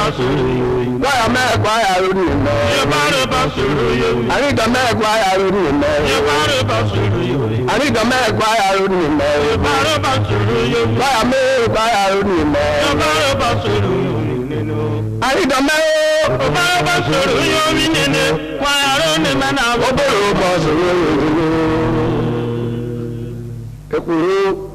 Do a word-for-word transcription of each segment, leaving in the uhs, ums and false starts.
Lawyer mẹ, choir ro ni mẹ. Aridọ mẹ, choir ro ni mẹ. Aridọ mẹ, choir ro ni mẹ. Lawyer mẹ, choir ro ni mẹ. Aridọ mẹ o. Oboro bọ soro. Ekuru.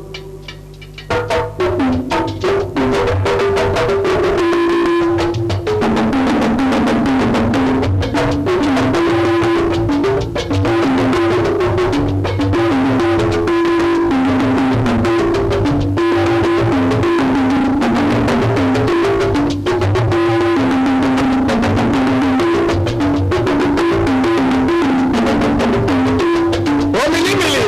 Ominimili.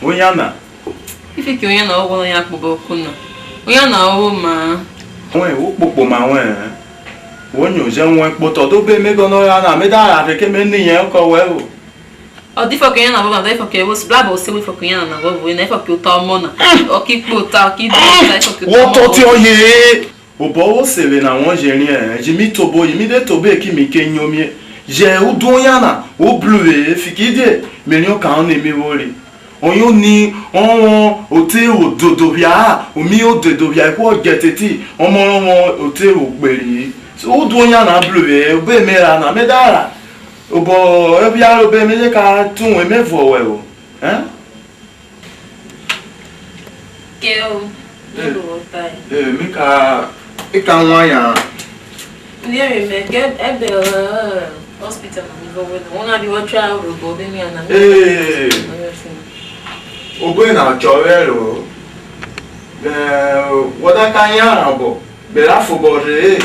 Uyana. Ifiki uyana wo guọnọ yan kpo obo ọko na. Uyana wo vwo oma-a. Wẹn, wo kpokpoma wẹn-ẹn. Wo nyo jẹ wẹn kpotọ, do be me guọnọ ra na, me da ra rhe ke me ni yẹn okọ wẹ o. Ọ da ifọkẹ uyana vuọvo na, da ifọkẹ wo si, blabọ wo se vwe ifọkẹ uyana na vuọvo na, ifọkẹ ota ọmọ na. Ọ ki kpo ota, ọ ki di ota, ifọkẹ ota. Wo ọmọ tọ vuọvo. Ọtiọye-e. Obọ wo se vwe na wọ je riẹn-ẹn, ji mi tobo, yi mi de tobo, ki mi ke nyo mie. Jẹ udu uyana, wo bru vwe-e, fikidie me riẹn oka ọnẹ mi vwori. Ọyen oni, ọ wọn ote ro dodo phia-a, o mi ro dodo phia, ihwo ọdjẹ teti, ọmọ rọ wọn ote ro kperi-i. So, udu oyan na bru vwe, obo emerha na, me da ra, obọ rẹ phia rẹ obo me je ka te uwevwin, me vuẹ wẹ o. Ẹn? Kẹ o, me ru wọ ta ẹ. E, mi ka, mi ka wan yan. Uriẹnre mẹ, kẹ ẹbẹ, ẹ, hospital na mi vwọ wẹ na. Wọ na bi vwọ tra Urhobo, ọbe mi ana. Ee, obo na chọ vwẹ ro. Ẹ, wọ da ka yanran obọ, me ra fobọ rhe-e,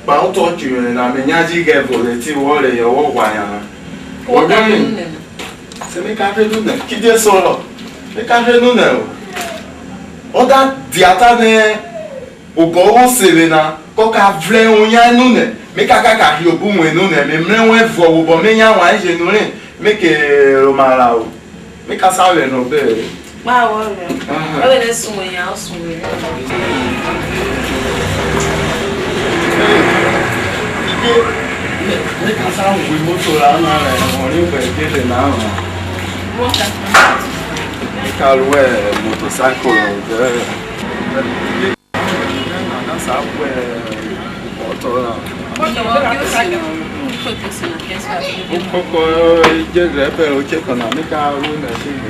kpa otọ ọchivwin na, me nyan ji ghẹ vwẹ eti wọ reyọ wọ ghwa yanran. Wọ da rhe nu nẹ na. Se me ka rhe nu nẹ, kidie sorọ? Me ka rhe nu nẹ o. Ọ da dia ta nẹ, obọ ro se vwe na, kọ ka vrẹn oyan nu nẹ, me ka kaka rhie obo uwevwin nu nẹ, me mrẹ wẹn vwọ obọ me yan wan eje nure, me ke rhoma ra o, me ka sa vwẹ nọ bẹre. Kpahọ rẹ. Aha. Ọghẹnẹ sun wẹ yan, ọ sun wẹ yan. Me ka sa vwẹ imoto ra na rẹ ọrivẹ dede na rọ. Me ka ruẹ motorcycle rẹ. Ukoko idjerhe ẹbẹre ochekọ na, me ka ru machine.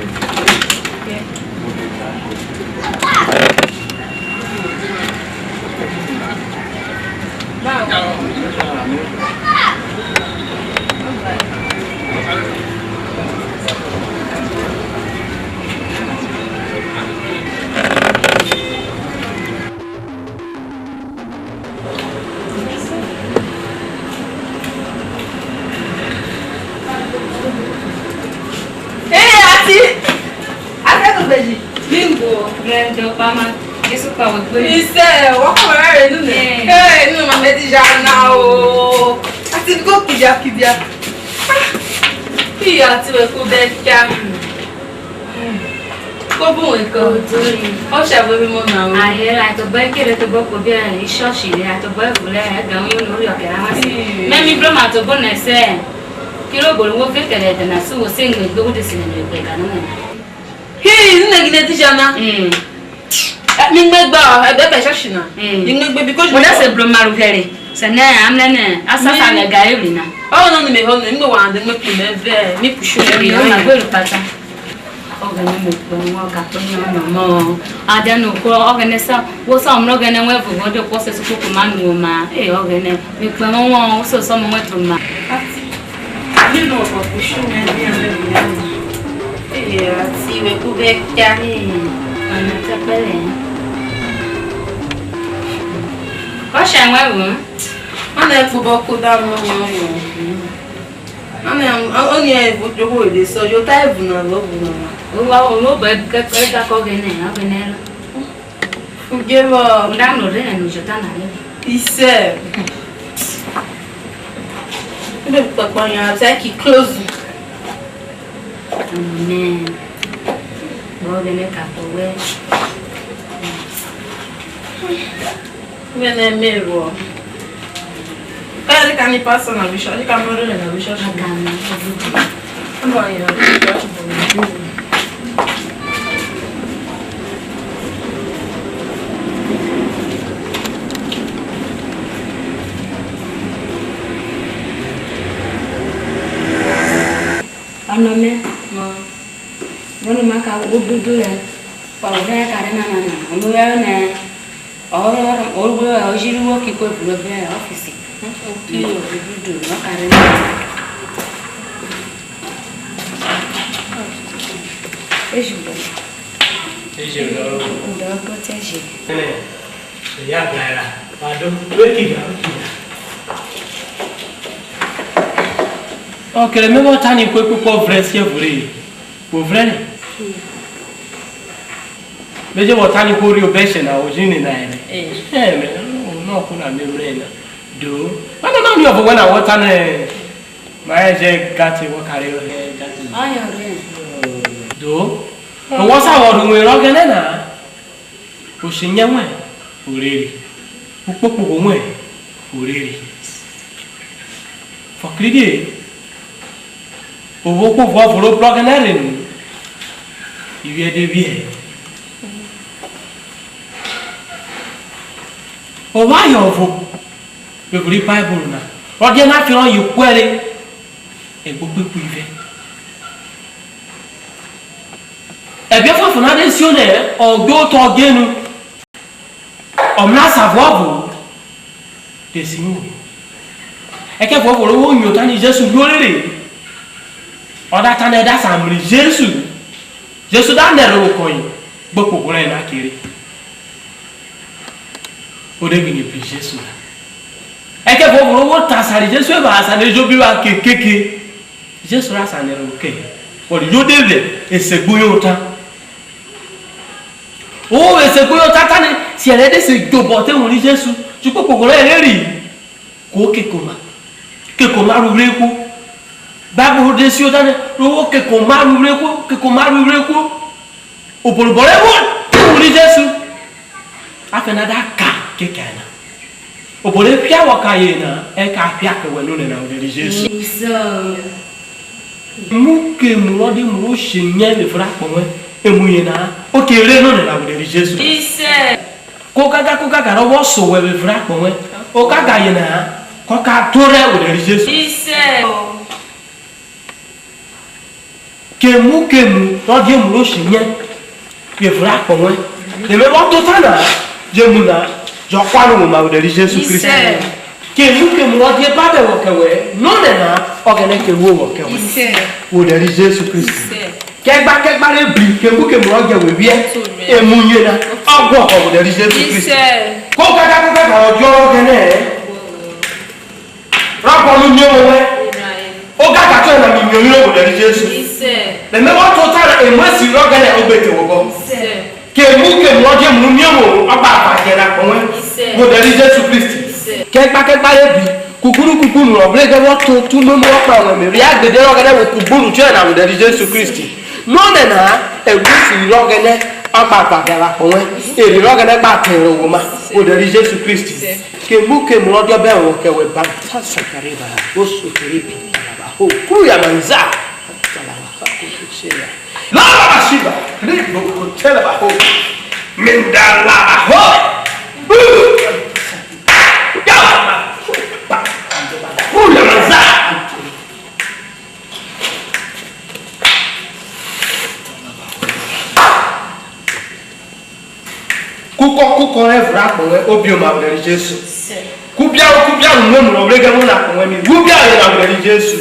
Ee, ati, ati ẹkugbeji. Bimbo, rẹ ndo pama, Jesu pa we gbe. Isẹ, wọ kọ mara rẹ nune. Ee. Ee, nínú mama ẹ ti ya na o. Ati ko kibia kibia. Ah, iya ti we ku bẹ cha. Ko bu we ko. Ojo yi. Ọ cha we bi mo na o. Aye, aye to bẹ kere to bọ ko bia ishọshi re, aye to bẹ vure, ẹga uyo no ri ọkẹ ra ma si. Ee. Mẹ mi bro ma to bo nẹ sẹ. Kirobo ru wo vẹ kẹrẹdẹ na, so wo se mu egbe, wo de sine mu egbe ga nonẹ na. Hi, nene gine dija na. Mm. Eh, mi me gba, eh, bẹbẹ ṣọṣi na. Mm. Mi me gbe because wo de se bro maru vẹre. Se ne, a mrẹ nẹ, a sa sa vwẹ ga evri na. Oh, no, no, me ho no, mi gbe wa ande, me kpu me vẹ, mi kpu shu. Evri na, gbe ru pata. Ọghẹnẹ, me kpe wẹn, ọga kpe yan ọnọ mọ. Adẹn ohwo, Ọghẹnẹ sa, wo sa mrẹ Ọghẹnẹ wẹn vwo vwẹ ọdẹ, ohwo se sukpokpo ma nu oma. E Ọghẹnẹ, me kpe wẹn, wẹn o se osọmọ wẹn te oma. Ati, mi nu ọkọ kpo shu mẹ, mi ame mi ame. E ati, wẹ ku bẹ cha. E, ọna tẹpẹlẹ. Kọ cha wẹn vwo? Ọna ekpobọ ko da mrẹ wẹn o. Mami, o ni evun jovwo rere sọ, jota evun na vwẹ evun na. Owa, o vwẹ obọ ẹdẹ kẹ Ọghẹnẹ, Ọghẹnẹ ra. Udje vwọ. Nda no rẹ ẹnu jota na rẹ. Isẹ. Ebe kpakpa yan, sai ki close. Amen. Ọghẹnẹ ka kpọ wẹ. Ghene me ruo. Ka de ka ni pastor na bishop, de ka mo rere na bishop. Aka na. Aba ya. Ọnọ mẹ, mọ, mọ nọ ma ka wo dudu rẹ, kpọ vwẹ kare nana na, ọmọ rẹ nẹ, ọ, ọ, ọ, ọ jiri wo kiko evun vwẹ ọfisi. Odudu, ọ kare nana. Eji bo. Eji bo. Ndo ko te eji. Eya gaira, wa do, we kida, we kida. Ọke rẹ me vwọ ta ni ihwo ekwekwo vrẹ siẹvure, wo vrẹ nẹ? Me je vwọ ta ni ihwo ri obẹshẹ na, o ji nene ayen. Eh. Eh, me, no, no, ọko na me mrẹ na. Do. Mama, mama, mi ọvo wẹ na, wọ ta nẹ, ma yen jẹ gate, wọ kare, eh, gate. Ọyen ọrẹ. Do. Wọ sa vwọ ru uwevwi rẹ Ọghẹnẹ na. Oshenyẹ wẹn, o rere. Ukpokpogho wẹn, o rere. Fọkiridie, o vwo ohwo vuọvo ro bru Ọghẹnẹ rhe nu, ivwiẹ de vwiẹ. Ovwan yọ ọvo vwevunrẹ Baibol na, rọ dianẹ a fian rọye kuẹre ẹgbukpe ihwivẹ. Ẹbe ọfuanfon na de sio nẹ ọ gbe otọ ọdjenu, ọ mrẹ asan vuọvo de sivwin. Ẹkẹvuọvo ro vwo nyo ota ni Jesu ruo rere, ọ da tanẹ da sa mrẹ Jesu, Jesu da nẹrhovwo kọyen, gbe okpokpo rọyen na kere. O de ghini bru Jesu ra. Ẹkẹvuọvo ro vwo ta asan ri Jesu epha, asan ejobi vwa kekeke. Jesu ra sa nẹrhovwo kẹ, ọ ri yo de vwẹ esegbuyota. O vwo esegbuyota tanẹ, siẹrẹ e de se djobọ te ewun ri Jesu, ti kpokpogho rẹ ereri, ko kekoma, kekoma ru rhe kuo. Baibol de sio tanẹ, ro vwo kekoma ru rhe kuo, kekoma ru rhe kuo. Oborobọ rẹ vwo te ewun ri Jesu, afe na da ka keke na. Obo re phia wọ kẹ aye na, e ka phia kẹ wẹ nonẹna, o de ri Jesu. Isẹ. Emu kemu rọ de mu ro she nyẹ vwevunrẹ akpọ wẹn, emu yena, o ke re nonẹna, o de ri Jesu. Isẹ. Ko gaga, ko gaga rọ vwọ so wẹ vwevunrẹ akpọ wẹn, o gaga yena, kọ ka torẹ, o de ri Jesu. Isẹ. Kemu kemu rọ dia emu ro she nyẹ vwevunrẹ akpọ wẹn, re me vwọ tota na, je emu na, jọ kua nu woma vwẹ odẹ ri Jesu Kristi. Isẹ. Kemu kemu rọ dia ebabẹ vwọ kẹ wẹ, nonẹna, Ọghẹnẹ ke ruo vwọ kẹ wẹ. Isẹ. Vwẹ odẹ ri Jesu Kristi. Isẹ. Kẹgba kẹgba re bri, kemu kemu rọ jẹ we vwiẹ, emu yena, ọ guọghọ vwẹ odẹ ri Jesu Kristi. Isẹ. Ko kaka ko kaka rọ jọ Ọghẹnẹ-ẹ. Rọ guọnọ umiovwo wẹn. Ogangan tiọyena mi miovwi rẹ obo rẹ Jesu. Isẹ. Mẹmẹ vwọ tota na, emu esiri rẹ Ọghẹnẹ o gbe te wọ obọ. Isẹ. Kemu kemu rọ dia emu umiovwo, ọ gba vwẹ akpọ wẹn. Isẹ. Vwẹ odẹ ri Jesu Kristi. Isẹ. Kẹgba kẹgba re bi, kugbunu kugbunu rọ vwẹ ẹghẹ vwọ te otu umwemwu rọ kpẹrẹ wẹn, me ria agbede rẹ Ọghẹnẹ vwo kugbunu tiọyena vwẹ odẹ ri Jesu Kristi. Nonẹna, emu esiri rẹ Ọghẹnẹ ọ gba vwẹ akpọ wẹn. Erhi rẹ Ọghẹnẹ gba tẹnrẹ owoma vwẹ odẹ ri Jesu Kristi. Kemu kemu rọ dia ọbẹn vwọ kẹ wẹ, baptasa kariba, oso keribi, ho, kuru ya manza. Lọ́wọ́ bá ṣì bá, ní gbogbo tẹ́lẹ̀ bá hó, mi ń da la bá hó. Yàrá bá hó, bá hó yàrá zá. Kukọ kukọ rẹ evun rẹ akpọ wẹn, obioma vwẹ Jesu. Kubiaro kubiaro umwemwu rọ vwẹgẹ vwọ nẹ akpọ wẹn mi, ru ubiaro yena vwẹ Jesu.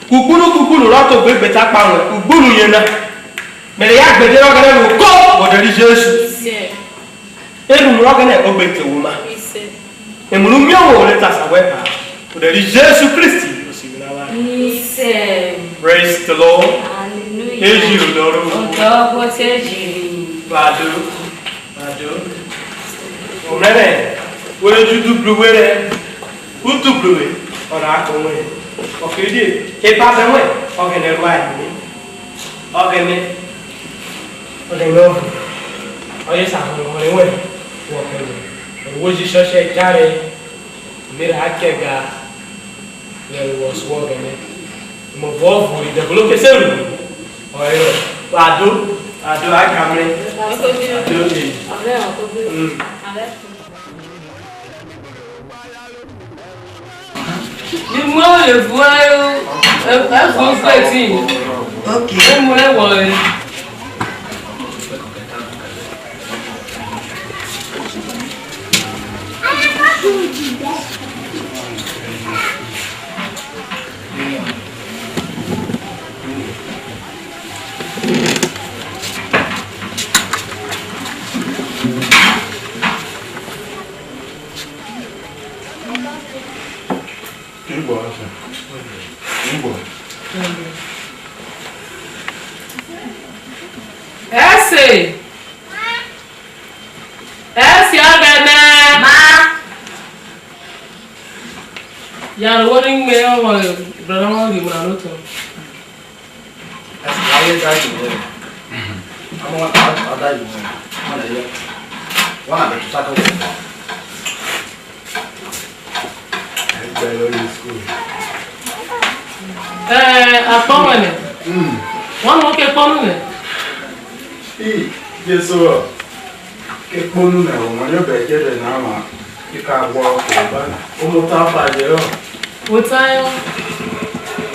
Kugbunu kugbunu rọ tobọ egbeta kpawẹ, ugbunu yena. Me reyọ agbede rẹ Ọghẹnẹ ro ko vwẹ odẹ ri Jesu. Erhuvwu rẹ Ọghẹnẹ o gbe te woma. Emu rẹ umiovwo re ta sa wẹ pha, odẹ ri Jesu Kristi, osivwi na wa. Praise the Lord. Hallelujah. Eji ro dọrọ. Ọdọ ọgbọ te eji ri. Vado, vado. Omẹrẹ, wo ju dublu we rẹ, u dublu we, ọ rha kẹ wẹ. Ọke die, ebabẹ wẹn, Ọghẹnẹ rua ẹne. Ọghẹnẹ, Ọghẹnẹ ọvo, ọye sa họnre ọhọnre wẹn, wọ kẹ wẹ. Wo ji shọshẹ cha rẹ, mi rha kẹ ga. Yẹrẹ wọ suọ Ọghẹnẹ. Ọmọ vuọvo ri dẹvo ke se ru. Ọyọ. Ado. Ado a ka mrẹ. Ado e. Mm. Mi mu ewu evu ẹvo gbẹtin. Okay. Emu ẹwọ re. Igbo ọsẹ. Igbo. Ẹse. Ẹse Ọghẹnẹ. Ma. Yaro wo ni me ọmọ brother wọn ghi mra n'otọ. Aye da ju wẹ. Amo wa ta da ju wẹ. Wana ye. Wana be tuta ko. Ẹgbẹ lọ ri school. Eh, akpọ wẹnẹ. Mm. Wọn mọ ke kpọnu nẹ. I, Jesu rọ. Ke kponu nẹ ọmọ yọ bẹdẹ na ma. Ika wọ ọba na. Omota ọfa je rọ. Ota yo.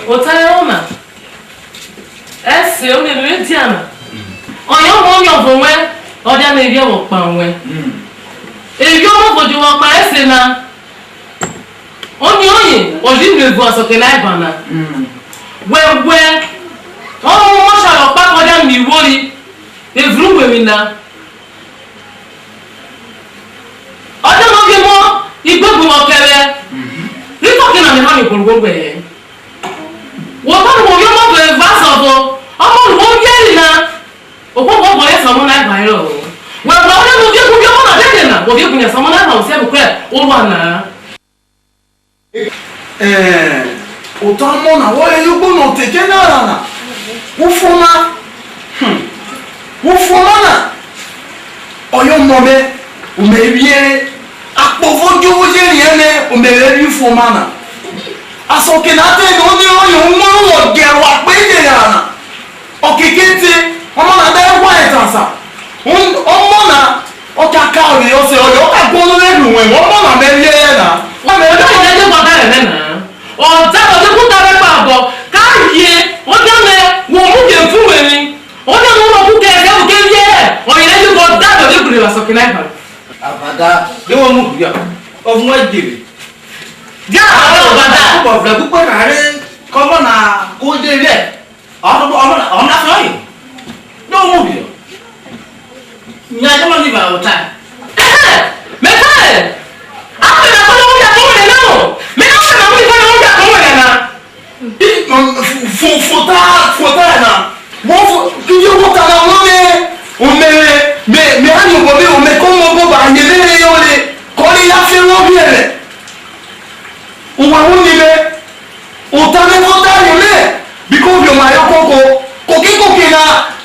Ota yo na. Ẹse, o nene re dia na. Ọyen ọmọ ọmiọvo wẹn, ọ dia na evwiẹ vwọ kpahen wẹn. Evwiẹ ọmọ vwo jovwo kpahen ẹse na. Ọyen ọyen, ọ ji mrẹ evun ason ọke na eba na. Wẹwẹ, ọmọ ọshare ọkpako dia mrẹ ihwo ri evun uwevwi na. Ọ dia na, ọ je mu igbegbu vwọ kẹ vwẹ. Rikọke na me ha mi oborogho vwẹ-ẹ. Wo tọrọ uwevwi ọmọ vwẹ evun ason ọvo, ọmọ ru wo vieri na, ohwo vuọvo re se ọmọ na eva herọ-ọ. Wẹwẹ, ọ dia na, ovie ghwu ọmọ na dede na, ovie ghwu yan se ọmọ na eva, o siẹbe kẹ orua na-a. Eh, ota ọmọ na, wọ reyọ ugbo na, o te dje na ra na. Ufuoma, hmm, ufuoma na, ọye ọmọ mẹ, o me vwiẹre. Akpọ ọvo djovwo je riẹn nẹ o me vwẹ vwiẹ ufuoma na. Ason ọke na te no, oni rọye umwẹro wọ djẹ ru akpọ eje yara na. Ọke ke te, ọmọ na da ẹghwa ẹtansa. Un-, ọmọ na, ọ cha ka rhe ọsẹ rọye, ọ ka guọnọ rẹ ru wẹn, ọmọ na me vwiẹrẹ na. Wọ me vwiẹrẹ na, je gba ọgẹrẹ mẹ na. Ọ da, ọ je ku da vwẹ kpabọ, ka ye, ọ da mẹ, wo mu je vun wẹ ri. Ọ da mẹ, ọ ku kẹ ẹsẹ, wo ke vwiẹrẹ, ọ yẹrẹ je gba ọda, ọ je gbe rhe vwẹ ason ọke na epha. Abada, de wo mu phia, ọ vun wẹ djere. Dia, abada. Kọ vrẹ, kukpe na re, kọ ọmọ na, ko de vwẹ. Ọmọ, ọmọ, ọmọ na fẹ ọye. No mu bi. Nya jẹ mọ ni ba ota. Ẹhẹ, me ta ẹ. A fẹ na kọ na mu ya kọ wẹrẹ na o. Me na fẹ na mu ni kọ na mu ya kọ wẹrẹ na. Fo, fo, fota, fota na. Mo fo, kidie wo ta na wo me. O me, me, me ha ni obo me, o me ko mo bo ba, ye me re yo re. Ko ni ya fe wo bi ere. Uwevwi ni me, ota me vwọ ta ro me, biko vwioma rẹ okoko, koke koke na,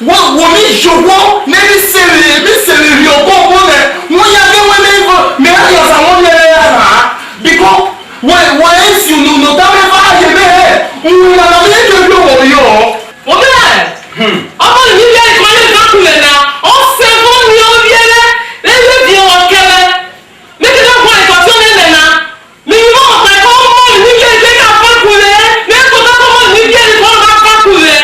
wo, wo mi jowọ, ne mi se vwe, mi se vwe vwiẹ okoko nẹ, wo yan kẹ wẹ me vọ, me rha dia ọsa wọ nẹrhẹ ra na-a, biko wẹ, wẹ e si unu nẹ ota me vwọ aye me hẹ, uwevwi nana me je bro vwọ reyọ-ọ. Omẹ, ọmọ ri mi vwiẹ ikọn re gan kuvwẹ na, ọ sẹ vwọ ni ọ vwiẹrẹ, re vwiẹ ọkẹrẹ. Me ke da guan ikọn tiọyena na, mi mi mọ ọkpa kọ ọmọ ri mi vwiẹ eke ka fa kuvwe, me kota kọ ọmọ ri mi vwiẹ eke ka fa kuvwe.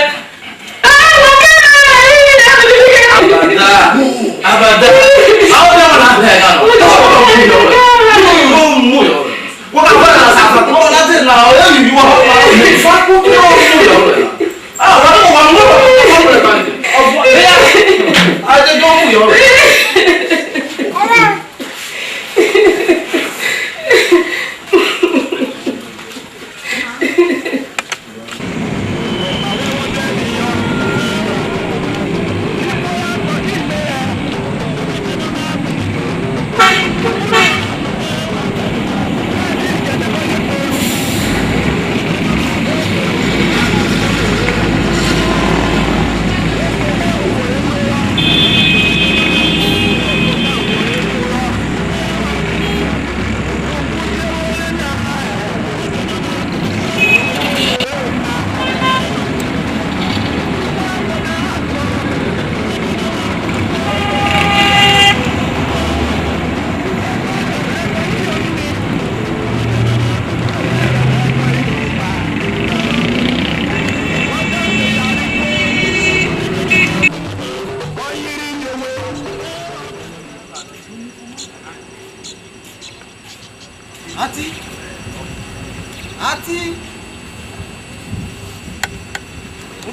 Abada, abada, awo da wana bẹ ga no. Ko mu yo. Wo ka fa na sa fa, ko na te na, o yi wa. Fa ku ko mu yo.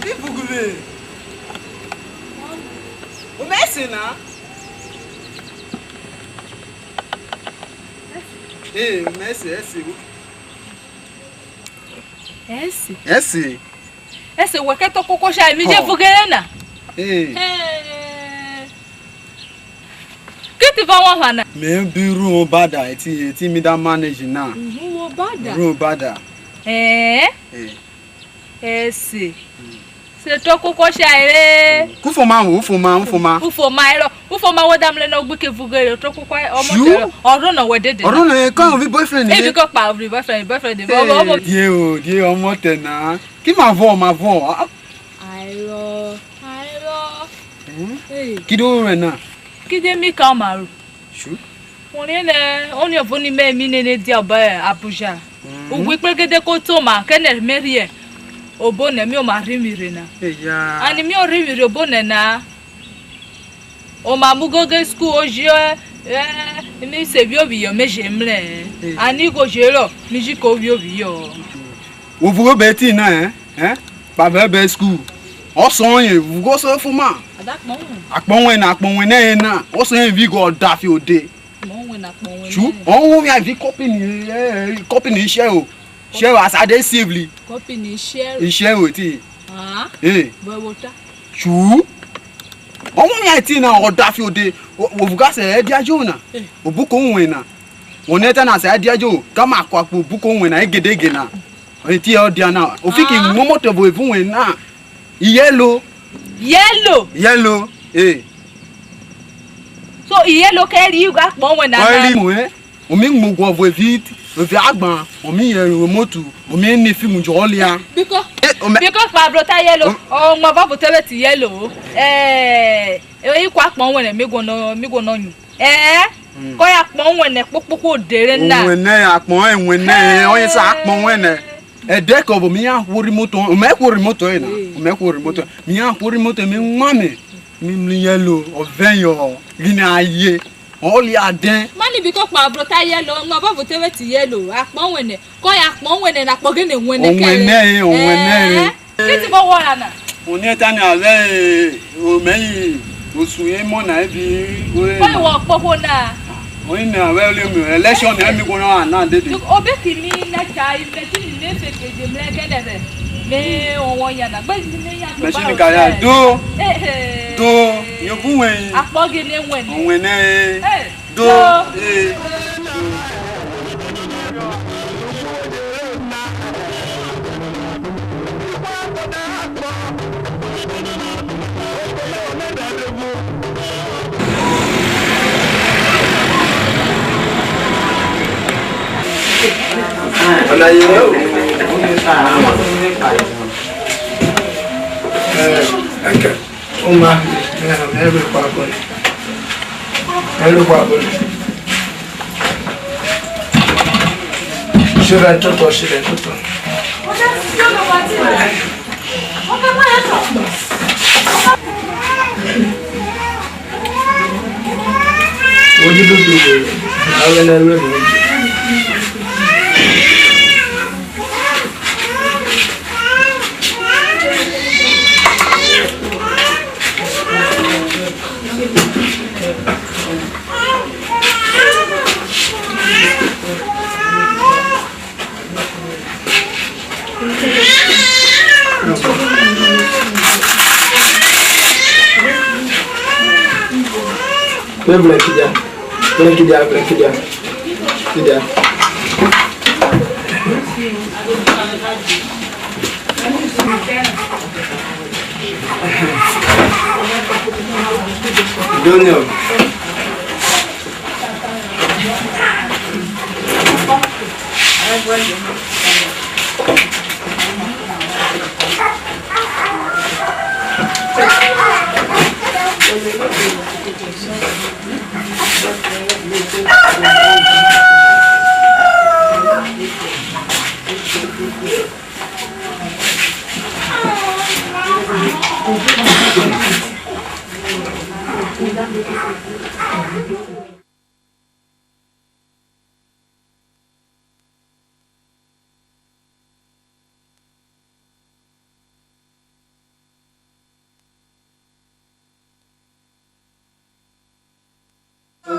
Ivughe. O me se na. Ee, o me se, ese. Ese. Ese. Ese, wẹ kẹ tokoko sha, mi je vughe na. Ee. Ee. Ki ti vọ wan hwa na? Me bi ru oba da, eti, eti mi da manage na. Mhm, wo ba da. Ru oba da. Ee. Ee. Ese. Se tokoko sha ere. Ufuoma, ufuoma, ufuoma. Ufuoma ero, ufuoma wo da mrẹ na, o gbe ke vughe re, tokoko ọmọ. Sure. Te ro, ọrọ na wẹ dede. Ọrọ na, e, kọ ovi boyfriend. E bi ko kpa ovi boyfriend, boyfriend, bo, bo, bo. Die o, die ọmọ te na. Ki ma vọ, ma vọ. Ah, ah. Airo, airo. Hmm? Ee. Kidie o rẹ na? Kidie mi ka oma ru. Sure. Wọ riẹn nẹ oniọvo ni mẹ, mi nene dia obọ Abuja. Mhm. Ughwu ikpregede ko te oma, kẹ nẹ me rhie obo nẹ mi oma rhivwi rhe na. Eya. Ani mi o rhivwi rhe obo nẹ na. Oma mu goge school, o ji, eh, mi se vwio phiyọ, me je mrẹ. Eh. Ani igho je rọ, mi ji ko vwio phiyọ. Wo vughe obo eti na, eh? Eh? Kpavẹ bẹ school. Ọsẹ ọyen vughe ọsẹ ufuoma. Ada akpọ wẹn. Akpọ wẹn na, akpọ wẹn nẹ na. Ọsẹ ọyen vwẹ igho ọdafe ode. Akpọ wẹn na, akpọ wẹn. Sure. Nẹ. Ọ wẹn via vi company, eh, company iṣẹ o. Iṣẹ o, as I dey civil. Company iṣẹ o. Iṣẹ o ti. Ah. Eh. Bọ wo ta. Sure. Ọ wẹn via eti na ọdafe ode. Wo, wo vughe sẹ ẹdia jo na. Eh. Obuko wẹn na. Wo nẹ ta na sẹ ẹdia jo. Ka ma kọ akpo obuko wẹn na egedege na. Eti ọ dia na, o fiki. Ah. Mu moto vwo evun wẹn na. Yellow. Yellow. Yellow. Eh. So, yellow ke ri igho akpọ wẹn na. Ọ na. Ri mu, eh. O mi mu guọ vwo evi, evi agban, o mi yẹ ro moto, o mi ni film jọ lia. Biko. Eh, o me. Biko kpavro ta yellow. O. O mo va vwo tebe ti yellow. Eh, e ikwa akpọ wẹn na, mi guọnọ, mi guọnọ nyu. Eh. Mm. Kọye akpọ wẹn nẹ kpokpokpo odere na. Wẹn nẹ akpọ wẹn nẹ, ọyen sa akpọ wẹn nẹ. Ẹdẹ kẹ ọvo mi yan hwori moto, o me hwori moto yena. Mm. O me hwori moto. Mi yan hwori moto, mi nwa mi, mi mri yellow, ọvẹn yọ, ghini aye, ọlia dẹn. Mani biko kpavro ta yellow, nọ ọvo te vwe ti yellow, akpọ wẹn nẹ, kọye akpọ wẹn nẹ na kpọ gene wẹn nẹ kẹrẹ. Ọwẹn nẹ, ọwẹn nẹ. Eh. Ki ti vọ wọ ra na? Oni eta ni avẹ, e, omẹyi osun emọ na evi. Kọ iwọ kpokpo na. Oni ni avẹ ole mu election ni emi guọnọ ana dede. Obe ki mi na cha ime ti ni me fe ke je mrẹ gẹdẹ vẹ. Me owọ ya na. Gbe ni me ya to. Machine ka ya do. Eh, eh. Do. Yo bu wen. Akpọ gene wen. Wen ne. Eh. Do. Do. Eh. Ọ̀la yìí ni ó ń ta àwọn ọmọ mi nípa ìmọ̀. Ẹ, ẹ̀kẹ́. Oma, me, me, me, me, kwa bole. Me, me, kwa bole. Shira toto, shira toto. Ojú dúdú rẹ̀, àwọn ẹni ẹlẹ́nu ojú. Vem, Blanquilha. Blanquilha, Blanquilha. Filha. Junior.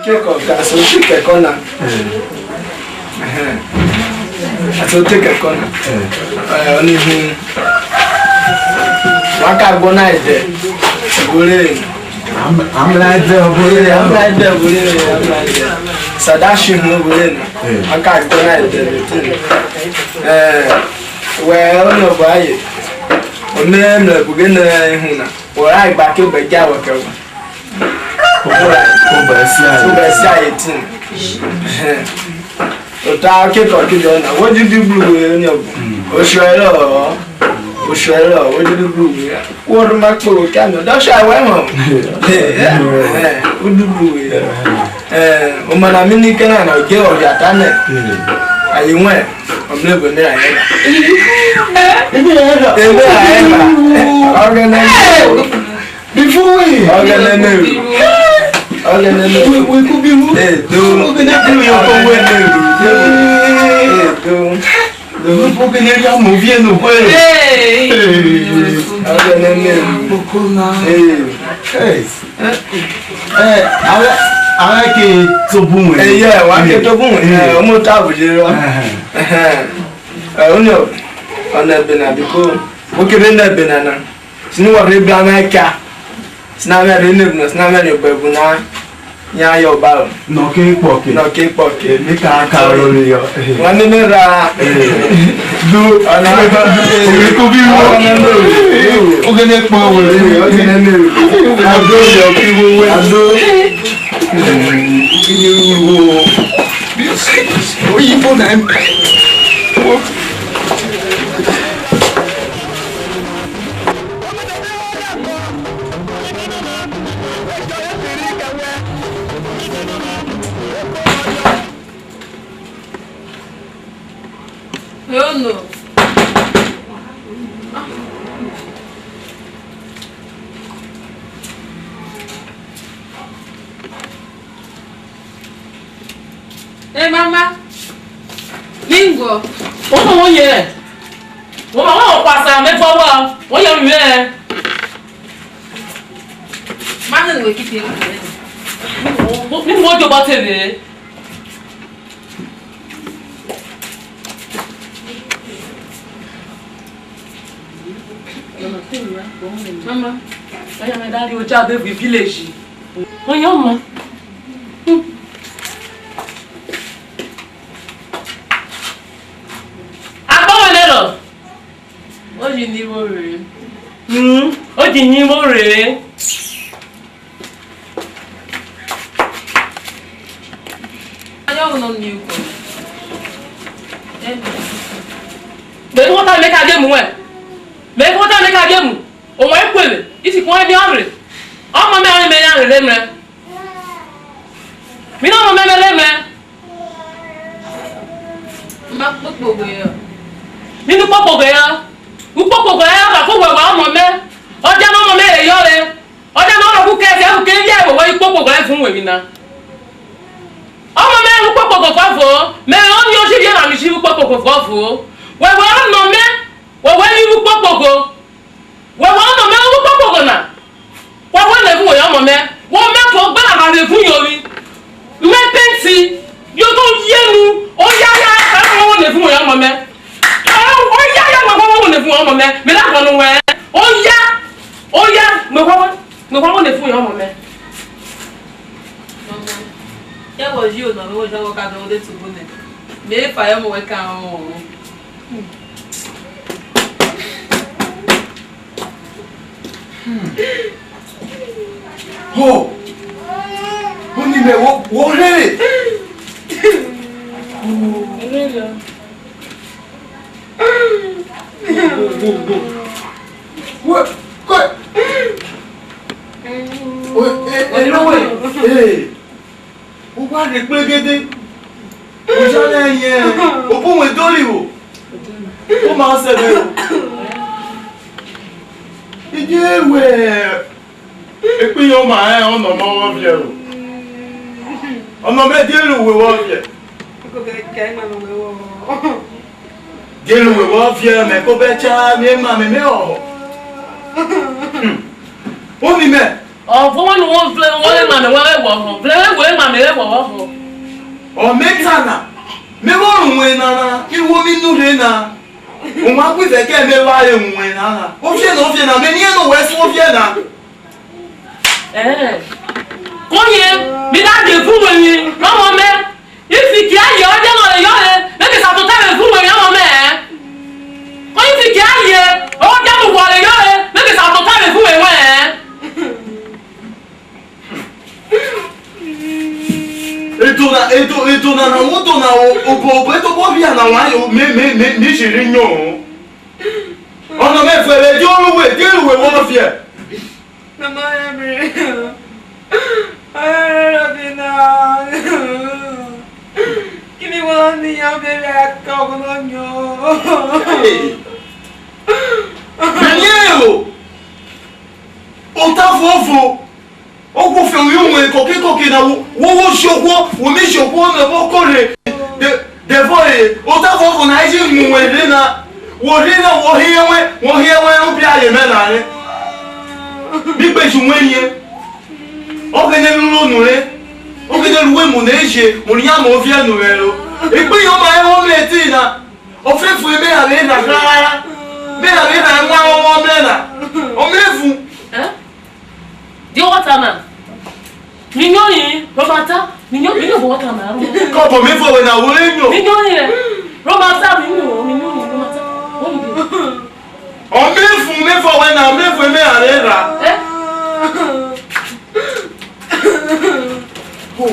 Kọ, aso te kẹkọ na. Ẹhẹn. Aso te kẹkọ na. Ẹ, ọ ni hu. Wa ka gbọ na ẹdẹ. Obo re. Am-, amla ẹdẹ obo re. Amla ẹdẹ obo re, amla ẹdẹ. Sada shi hu obo re na. Wa ka gbọ na ẹdẹ. Ẹ, wẹ, ọ nọ vọ aye. Ọ me mrẹ ẹbughe na ihu na. Wọ ra igba ke obẹ dja wọ kẹ wọ. Kobo ẹsia. Kobo ẹsia eighteen. Ota ọke kọ kidie ọna, wo didi bru we oniọvo. Oshọ ẹrọ, oshọ ẹrọ, wo didi bru we. Wo rhoma kporo kẹ ame, dọshọ ẹwẹ họn. Wo didi bru we. Oma na mi ni kẹ na, na ọje ọvia ta nẹ. Aye wẹn, ọmrẹvwe ne ayen na. Eme ayen na. Ọghẹnẹ. Before we. Ọghẹnẹ ne ru. Ọghẹnẹ ne ru. We, we could be who? Edo. Ọghẹnẹ ne ru. Edo. Edo. Ọghẹnẹ ria mo vie no hwe. Ọghẹnẹ ne ru. Hey. Hey. Eh, awe, awe ke tobun we. Eh, yeah, wa ke tobun we. Eh, omo ta bu je ro. Eh, onio, ona be na biko. Wo ke be na be na na. Sini wọ rhe bra na cha. Sina mẹ rhe ne vun, sina mẹ rhe bẹ vun na. Yan yọ ba o. Nọ ke kpọ ke. Nọ ke kpọ ke. Mi ka ka ro ni yọ. Wan ne me ra. Du. Ọna. Omi ko bi wo. Ọna me ro. O ke ne kpọ wo. O ke ne me ro. Ado yọ ki wo we. Ado. Ki wo. Oyibo na. Ono. E mama, mi nguo. Ono wo yere? Wo ma wo kwa sa me fo wo. Wo yere mi re. Mama, we kiti. Mi wo jo ba te re. Mama, oya me da ri oja be village. Oya ma. Akpọ wẹnẹ rọ? O ji ni vwo rhe. Mm, o ji ni vwo rhe. Ayo no ni uko. Emi. Me vwo ta me ka je mu wẹ. Me vwo ta me ka je mu. Owẹ ku eme, isi ku emi ọrhe. Ọmọ mẹ ọye me yan rhe mrẹ. Mi nọ ọmọ mẹ me rhe mrẹ. Ma kpokpogho yọ. Mi nu kpokpogho yọ. Ukpokpogho yọ ka ko wẹwẹ ọmọ mẹ. Ọ dia nẹ ọmọ mẹ reyọ re. Ọ dia nẹ ọ rọ ku kẹ ẹsẹ ku ke via ẹvwọwẹ ikpokpogho rẹ vun wẹmi na. Ọmọ mẹ ru ukpokpogho vuọvo. Me rẹ oni oji vwiẹ na mi ji ru ukpokpogho vuọvo. Wẹwẹ ọnọ mẹ, wẹwẹ mi ru ukpokpogho. Wẹwẹ ọnọ mẹ ru ukpokpogho na. Wa ghwa nẹ evun wẹ ọmọ mẹ, wọ mẹ fo gbe na ma rhe evun yori. Me penti, yo to ye nu, oya ya, ka ko wo nẹ evun wẹ ọmọ mẹ. Oya ya, me ghwa wo nẹ evun wẹ ọmọ mẹ, me na guọnọ wẹ. Oya, oya, me ghwa, me ghwa wo nẹ evun wẹ ọmọ mẹ. Ẹ wọ ji onọ, me wo jọ wọ ka dọwọ de tobọ nẹ. Me fa ọmọ wẹ ka ọ. Ho! Oni mẹ, wo, wo rhere. Wo, ko. O, e, e, no we. E. Ughwa rhe kpregede. Oja rẹ yen obo wẹn dori vwo? Oma ọsẹ rẹ o. Idie wẹ ekpiyoma rẹ ọnọ mọ vwọ viẹ ro? Ọnọ mẹ, die ru we wọ viẹ? Die ru we wọ viẹ? Mẹ ko bẹ cha, mi ema mẹ, me họhọ. Oni mẹ. Ọ Ọvo wẹn nu wo vre, wo re emame wẹn vwọ vwọ. Vre we emame re wọ vwọ vwọ. Ọ me ta na, me vwọ ru wẹn nana, iruo mi nurhe na. Ovwan ku vwẹ kẹ me vware mu wẹn nana. Ovie na, ovie na, me niẹ nẹ owẹ sun ovie na. Ẹẹ. Kọye, mi da de vun wẹn, ọmọ mẹ. Ifi ki aye, ọ jẹ nọ reyọ re, me ke sa tota vwẹ evun wẹn, ọmọ mẹ. Kọye ifi ki aye, ọ jẹ mu wọ reyọ re, me ke sa tota vwẹ evun wẹn wẹn. Eto na, eto, eto nana wo to na o, obo, obo eto bo phia na wan yo, me, me, me, me ji ri nyo o. Ọnọ mẹ vwẹ re, die ru we, die ru we wọ viẹ? Mama, Henry. Henry, Robina. Kini wọ́n ní ọbẹ̀ rẹ̀ kọ́ ọ̀gbọ́n yọ. Hey. Mẹni ẹ o, ota vuọvo. Ohwo fiọnrọn uwevwin kọke kọke na, wo, wo, wo ji ohwo, wo mi ji ohwo nẹ vwọ kore. De, de vọ e, ota vuọvo na eje mu wẹ rhe na. Wo rhe na, wo hiẹ wẹn, wo hiẹ wẹn, obi aye mẹ na re. Mi gbe ji wẹn riẹn. Ọghẹnẹ ruro nure. Ọghẹnẹ ru emu na eje, mu riẹn ame oviẹ nure ro. Ekpeyọ ọma ẹvwọ mrẹ eti na. Ofefu emerha rẹ erha rara. Emerha rẹ erha ẹnwan ọmọ mrẹ na. Ọ mrẹ vun. Eh? Die wọ ta na? Mi nyo yin, Roma ta. Mi nyo, mi nyo obo wọ ta na, Roma ta. Kọbọ mi vwẹ wẹ na, wo re nyo? Mi nyo yin rẹ. Roma ta, mi nyo, mi nyo yin, Roma ta. Wo mi de. Ọ me vun, me vwẹ wẹ na, me vwẹ emerha rẹ erha. Eh? Oh.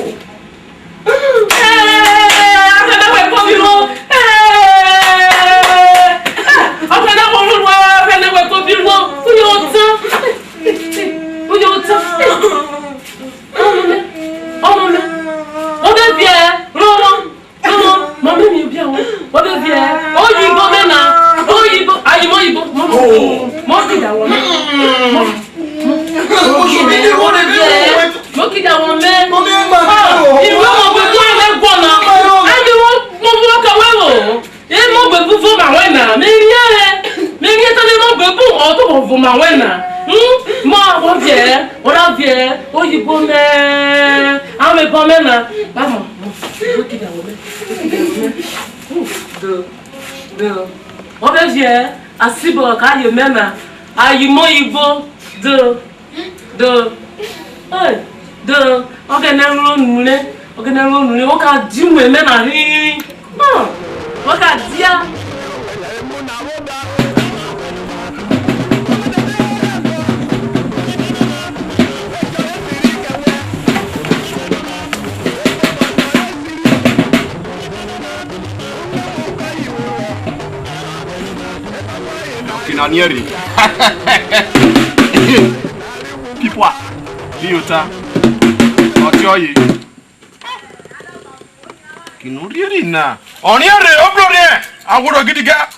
Ọmọ mi, ọmọ mi, o de viẹ, rọrọ, rọrọ, mami mi bia wẹ, o de viẹ, oyibo mẹ na, oyibo, ayi mọ oyibo, mọ, mọ, mọ, mọ, mọ, mọ, Mo kida wọ mẹ. Ìlú ọmọ gbogbo ẹgbẹ gbọna. Ẹni wọn mo mú ọkọ wẹ wò. Emo gbogbo voma wẹ na. Mi rí ẹ. Mi rí ẹ tán ní mo gbogbo ọdún mo voma wẹ na. Mo àwọn viẹ. Ọ̀rá viẹ. Òyìnbó mẹ. Àwọn ẹ̀bọn mẹ na. Bámọ̀. Mo kida wọ mẹ. Do. Do. Wọ́n fẹ́ viẹ. Àsìbò ọ̀ká yè mẹ na. Àyìmọ́ ìbò. Do. Do. Hey, do. Ọghẹnẹ ru nure. Ọghẹnẹ ru nure. Wọ ka di mu emẹ na rhirin. Wọ ka dia. Ọke na niẹre. Pipua, di yota. Ọtiọye. Kinu rhieri na. Ọriẹnre, o bro riẹn. Aghworo gidiga.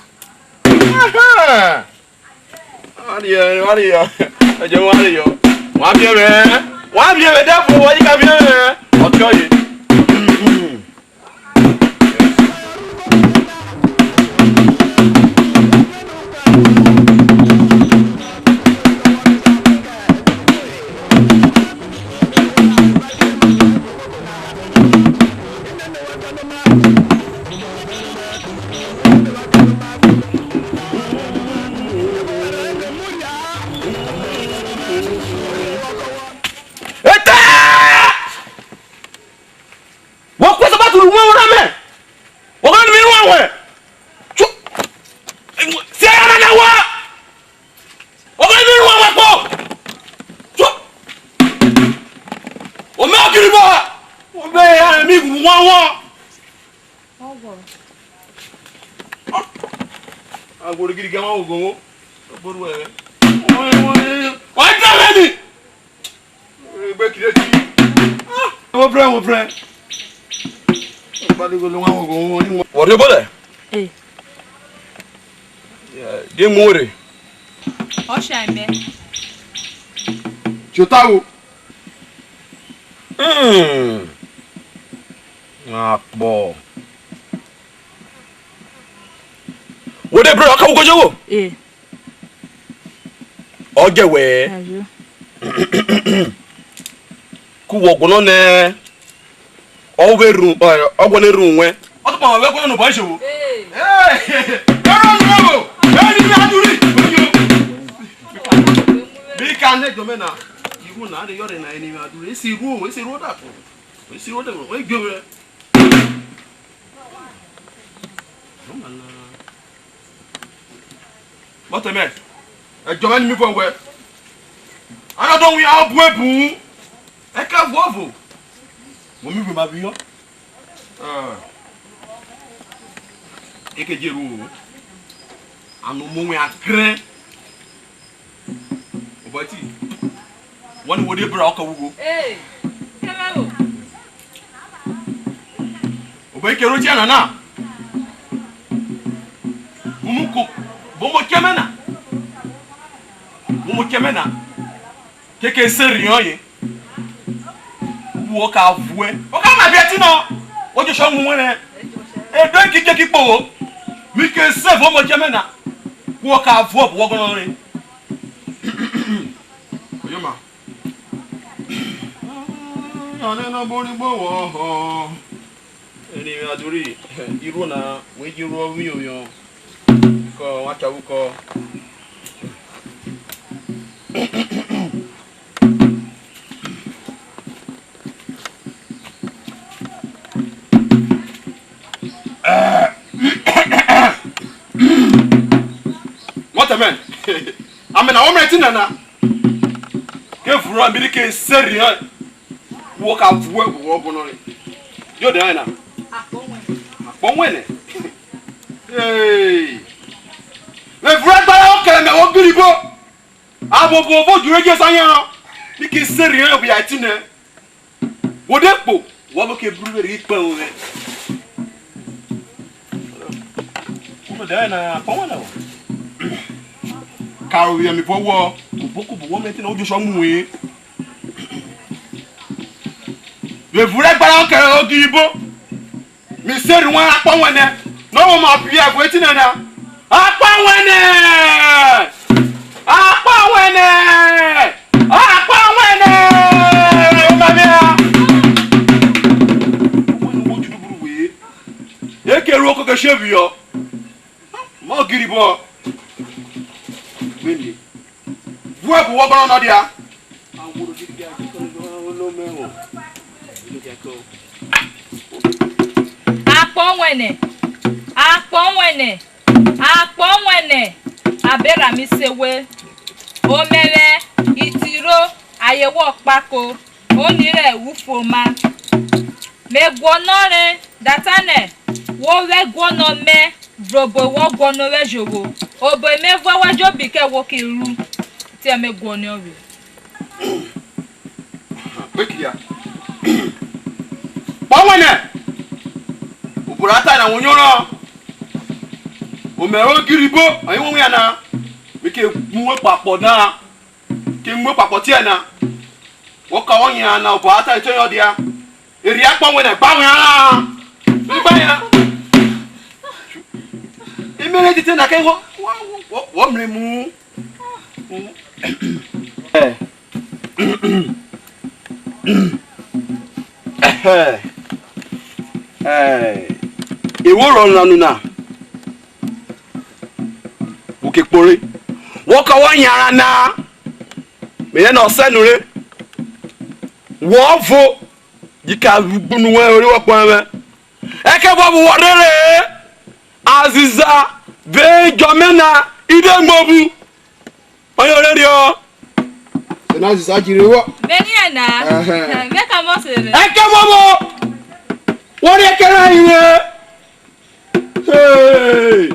Wa riẹn, wa riẹn. Ẹjẹ wa riẹn. Wa biẹ mẹ. Wa biẹ mẹ, dẹfo, wa yi ka biẹ mẹ. Ọtiọye. Eta! Wọ ku Sabat ru wẹn orha mẹ. Wọ gha nọ mi ru wẹn. Chu. Si ẹgba nana wa. Wọ gha nọ mi ru wẹn kpo. Chu. O me ọkiri bọ. O me ya mi ru wan wan. Agbori gidi gẹmọ ogowo. Oboru ẹrẹ. Wọ́n jẹ́ rẹ ni. Egbe kire ti. Wo vrẹ, wo vrẹ. Ìpàdé gbogbo wọn ogowo wọn ni wọn. Wọ́n rí bọ́lẹ̀. Eh. Di mu rẹ. Ọshare mẹ. Jota wo. Hmm. Akpọ. Wo de bro, ọka wo kojo wo. Eh. Ọ jẹ wẹ. Ayo. Ku wọ guọnọ nẹ ọ vwẹ erhuvwu, ọ guọnọ erhuvwu wẹn. Ọ tọpọ wẹ guọnọ nẹ obọ ejovo. Erọ nuo, eni mi adurhi. Mi ka nẹ jọ mẹ na, iruo na reyọ rẹ na, eni mi adurhi. Esi iruo, esi iruo da kpo. Esi iruo da kpo. We gbe vwẹ. Mọtẹ mẹ, ẹdjọ mẹ ni mi vwọ wẹ. A nọ dọ wian buebun. Ẹkẹvuọvo, wo mi vwema phiyọ. Ah. Eke je ru o. Ano mu wẹn akrẹn. Obọ eti. Wọ ni wo de bra ọkọ ghwugwo. Ee, kẹmẹ o. Obọ eke ro dia nana. Umuko, vwo mo chẹ mẹ na. Vwo mo chẹ mẹ na. Keke se riọn ye. Wo ka vuẹ. O ka ma biẹ etinọ. O je sọ mu wẹn nẹ. Edo ki je ki kpogho. Mi ke se vwo mo chẹ mẹ na. Wo ka vuẹ obo wọ guọnọ re. Oyoma. Ọnẹ nọ bo rigbo wọ họ. Eni mi adurhi, iruo na, we ji ruo miovwion, kọ wan cha vwẹ ukọ. Mọtẹ mẹ, ame na wo mrẹ etinẹ na, ke vwurọ mi rhi ke se riọn. Wo ka vuẹ obo wọ guọnọre. Yo de na. Akpọ wẹn. Akpọ wẹn nẹ. Hey. Me vwẹ ẹgbẹrẹ ọkẹrẹ mẹ wo biribo. Abo bo vo jure je sa yan. Mi ki se riẹn obi aitine. Wo de kpo, wọ bo ke bru veri ikpẹn o vẹ. Uno de na akpọ wẹn na. Karo vwẹ mi vwọ wọ. Kubo kubo wọ mrẹ etinẹ, o Joshua mu we. Vwevunrẹ ẹgba rẹ ọke rẹ odibo, mi se ru wẹn akpọ wẹn nẹ, nọ woma phiẹ vwẹ etinẹ na. Akpọ wẹn nẹ! Akpọ wẹn nẹ! Akpọ wẹn nẹ! Oma mia! Owẹ nu wo djuduburu we. E ke ru okoko she phiyọ. Mọ giri vwọ. Vwẹ mi. Vwẹ obo wọ gọnọ nọ dia. Akpọ wẹn nẹ, akpọ wẹn nẹ, akpọ wẹn nẹ, abe rha mi se we. Omẹvwẹ, itiro, aye wọ kpako, oni rẹ ufuoma. Me guọnọre da tanẹ, wo vwẹ ẹguọnọ mẹ. Vwẹ obo wọ guọnọ vwẹ jovwo, obo me vuẹ wẹ ejobi kẹ wo ki ru, te me guọnọ vwẹ. Gbekia. Kpọ wẹnẹ, obo ra ta na wo nyorọn. Omẹ ro giribo, ọyen wo wian na. Mi ke mu we kpakpọ na, ke mu we kpakpọ tiẹ na. Wọ ka wọ yan na, obo ra ta eto yọ dia. Erhi akpọ wẹn na gba wẹn ara. Gba yan. Emere tete na ke wọ, wọ, wọ, wọ mrẹ emu. Eh. Eh. Ewo rọ nanu na. Wo ke kpore. Wọ ka wọ yanran na. Me yẹnẹ ọsẹ nure. Wọ vo. Ji ka ru gbunu wẹn, ori wọ kpọnrọn wẹn. Ẹkẹvuọvo wọ rhere-e, aziza vẹ ejọ mẹ na, i de muobhu. Ọyen o rhe riọ. Ena aziza jiri wọ. Me riẹn na. Ẹhẹn. Me ka mọ se rhe. Ẹkẹvuọvo wọ riẹn kẹrẹ ayen re. Hey!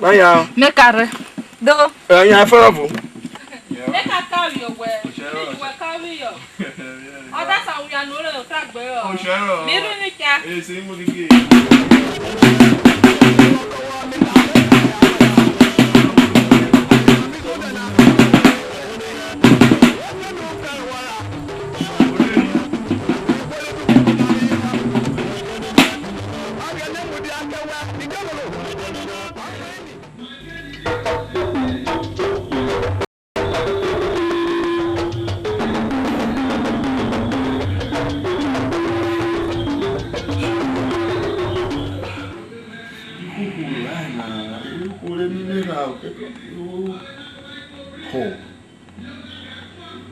Maya. Me ka rhe. Do. Ẹyin afọrọvo. Me ka ka ri owẹ. Wẹ ka ri yọ. Ọ da sa wia nu re o ta gbe ọ. Oshọrọ. Mi ru ni cha. Ese imo kike.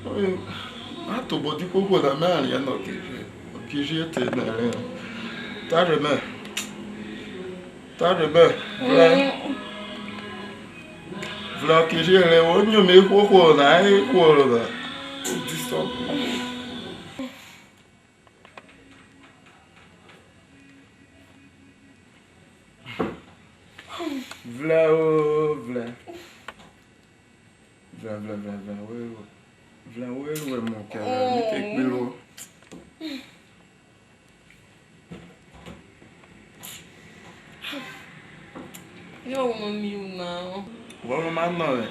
A tobọ dẹ ihwohwo na, me riẹn nẹ ọkirhie, ọkirhie te nẹrhẹ. Tare mẹ, tare mẹ, vrẹ, vrẹ ọkirhie rẹ wo nyo me ihwohwo na, ihwo na. O disturb me. Vrẹ o, vrẹ. Vrẹ, vrẹ, vrẹ, vrẹ, we ruẹ. Vrẹ, we ruẹ emu kẹ vwẹ, mi ke kpiro. Yo, wo mi una. Wọ rhoma nọ vwẹ.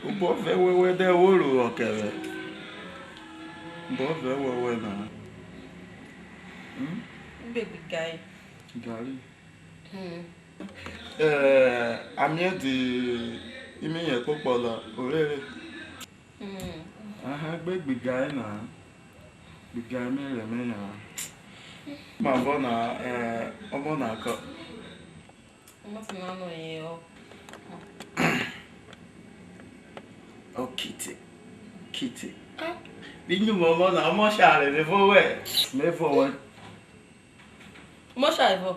Obọ vẹ wẹwẹ dẹ wo ru ọkẹ vwẹ. Obọ vẹ wẹwẹ na. Hmm? Gbe gbe gari. Gari. Hmm. Eh, ame di ime yẹn kpokpọ na, orere. Hmm. Aha, gbe gbiga na. Gbiga me rẹ me yan. Mavọ na, eh, ọmọ na kọ. Ọmọ ti na nọ yen ọ. Okiti, kiti. Ah, mi nyuma ọmọ na, ọmọ share, me vwọ wẹ. Me vwọ wẹ. Ọmọ share vọ?